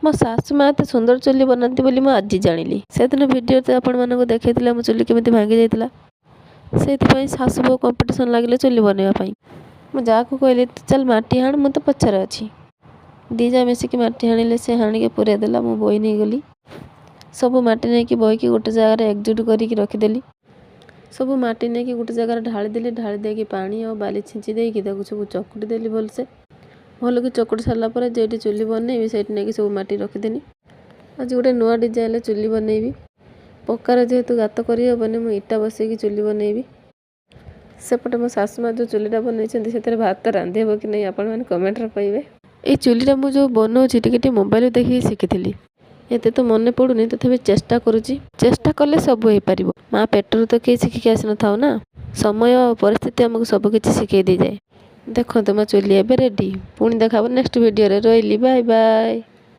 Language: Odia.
ମୋ ଶାଶୁ ମା ଏତେ ସୁନ୍ଦର ଚୁଲି ବନାନ୍ତି ବୋଲି ମୁଁ ଆଜି ଜାଣିଲି। ସେଦିନ ଭିଡ଼ିଓରେ ଆପଣମାନଙ୍କୁ ଦେଖେଇଥିଲେ ଆମ ଚୁଲି କେମିତି ଭାଙ୍ଗି ଯାଇଥିଲା। ସେଇଥିପାଇଁ ଶାଶୁ ବୋହୂ କମ୍ପିଟିସନ୍ ଲାଗିଲେ ଚୁଲି ବନେଇବା ପାଇଁ। ମୁଁ ଯାହାକୁ କହିଲି, ତୁ ଚାଲ ମାଟି ହାଣ, ମୁଁ ତ ପଛରେ ଅଛି। ଦି ଯା ମିଶିକି ମାଟି ହାଣିଲେ। ସେ ହାଣିକି ପୁରେଇ ଦେଲା, ମୁଁ ବୋହି ନେଇଗଲି। ସବୁ ମାଟି ନେଇକି ବୋହିକି ଗୋଟେ ଜାଗାରେ ଏକଜୁଟ କରିକି ରଖିଦେଲି। ସବୁ ମାଟି ନେଇକି ଗୋଟେ ଜାଗାରେ ଢାଳିଦେଲି। ଢାଳି ଦେଇକି ପାଣି ଆଉ ବାଲି ଛିଞ୍ଚି ଦେଇକି ତାକୁ ସବୁ ଚକୁଟି ଦେଲି ଭଲସେ। ଭଲକି ଚକୁଟି ସାରିଲା ପରେ ଯେଉଁଠି ଚୁଲି ବନେଇବି, ସେଇଠି ନେଇକି ସବୁ ମାଟି ରଖିଦେଲି। ଆଜି ଗୋଟେ ନୂଆ ଡିଜାଇନର ଚୁଲି ବନେଇବି। ପକ୍କାର ଯେହେତୁ ଗାତ କରିହେବନି, ମୁଁ ଇଟା ବସେଇକି ଚୁଲି ବନେଇବି। ସେପଟେ ମୋ ଶାଶୁ ମା ଯେଉଁ ଚୁଲିଟା ବନେଇଛନ୍ତି, ସେଥିରେ ଭାତ ରାନ୍ଧି ହେବ କି ନାହିଁ, ଆପଣମାନେ କମେଣ୍ଟରେ କହିବେ। ଏଇ ଚୁଲିଟା ମୁଁ ଯେଉଁ ବନଉଛି, ଟିକେ ଟିକେ ମୋବାଇଲରୁ ଦେଖିକି ଶିଖିଥିଲି। ଏତେ ତ ମନେ ପଡ଼ୁନି, ତଥାପି ଚେଷ୍ଟା କରୁଛି। ଚେଷ୍ଟା କଲେ ସବୁ ହେଇପାରିବ। ମା ପେଟରୁ ତ କେହି ଶିଖିକି ଆସିନଥାଉ ନା। ସମୟ ଆଉ ପରିସ୍ଥିତି ଆମକୁ ସବୁ କିଛି ଶିଖେଇ ଦେଇଯାଏ। ଦେଖନ୍ତୁ, ମୋ ଚୁଲି ଏବେ ରେଡ଼ି। ପୁଣି ଦେଖାହବ ନେକ୍ସଟ ଭିଡ଼ିଓରେ। ରହିଲି, ବାଏ ବାଏ।